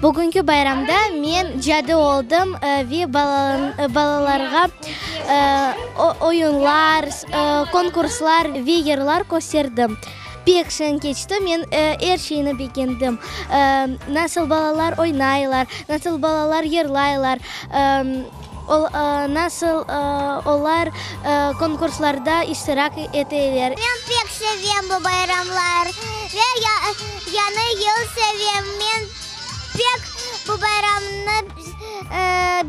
Bugünki bayramda men cadı oldım ve balalarğa oyunlar, konkurslar ve yırlar kösterdim. Pek şeñ keçti, men er şeyni begendim. Nasıl balalar oynaylar, nasıl balalar yırlaylar, nasıl olar konkurslarda iştirak eteler. Men pek sevem bu bayramlar ve Yañı yıl sevem. Men pek bu bayramnı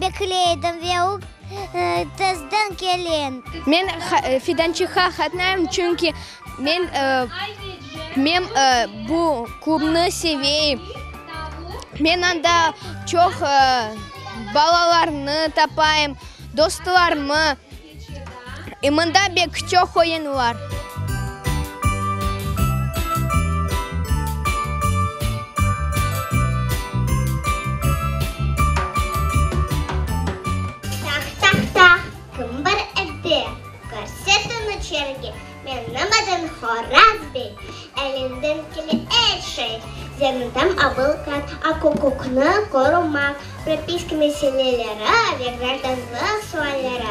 bekley edim ve o tezden kele. Men Fidançıqqa qatnayım, çünki men men bu klubnı seveyim. Men anda çoq balalarnı tapayım, dostlarımı. Mında bek çoq oyunlar. Tah-tah-tah, kim bar evde? Körset onı çerge, Menim adım Horaz bey, Elimden kele er şey, Zeminden abılqat, Aq-uquqnı qorumaq, Propiska meseleleri ve grajdanlıq sualleri.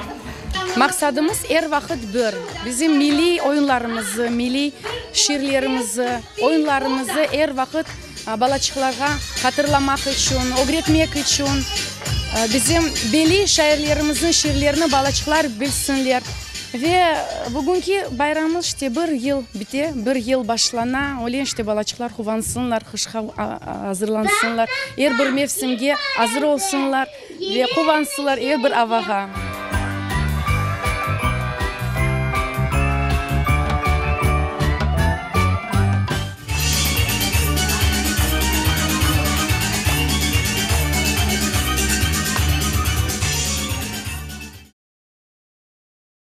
Maqsadımız er vaqıt bir, bizim milliy oyunlarımızı, milliy şiirlerimizi, oyunlarımızı er vaqıt balaçıqlarğa hatırlamaq içün, ögretmek içün, bizim belli şairlerimizniñ şiirlerini balaçıqlar bilsinler. Ve bugünki bayramımız işte bir yıl bite, bir yıl başlana, öyle işte balaçıqlar quvansınlar, qışqa azırlansınlar, er bir mevsimge azır olsunlar ve quvansınlar er bir avağa.